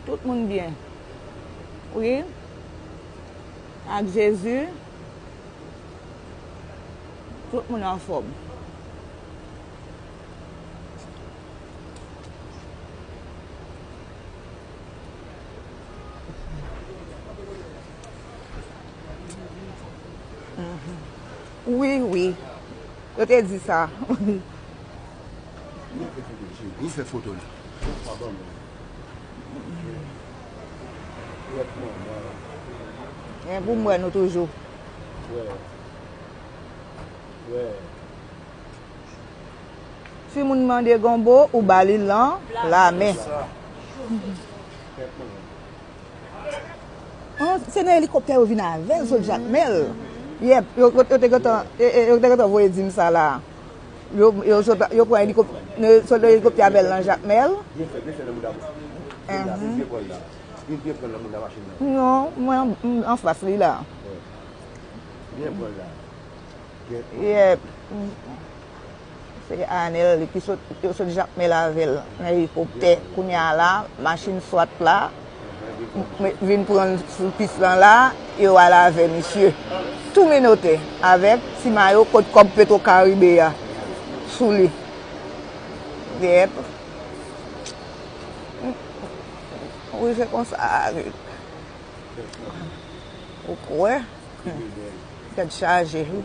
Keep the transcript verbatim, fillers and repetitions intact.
Tout moun byen. Wi. Ak Jezi, tout moun anfòm. Wi, wi. Yo te di sa. Vin fè foto la. Men pou m wè nou toujou. Si moun mande gonbo, ou ba li lan lamen. An, se nan elikoptè yo vin avè l sot Jakmèl. Yèp, yo, yo, yo te gentan, e, e, yo te gentan voye di m sa la. Yo, yo sot, yo pran elikop-, yo sot nan elikoptè avè l nan Jakmèl. Byen fè, byen fè nan mouda bous. Vin la, vin byen pran l la. Vin byen pran l nan mouda machin nan. Non, mwen, m, anfas li la. Byen pran l la. Yèp. Se Anèl, li ki sot, yo sot Jakmèl avè l nan elikoptè. Kounye a la, machin swat la, m-, vin pran l sou pis lan la, yo al avè misye. Tou menotè, avèk ti mayo kot kòb Petro Caribe a sou li. Yèp. Wi, se konsa. Ou kwè? Tèt chaje, wi.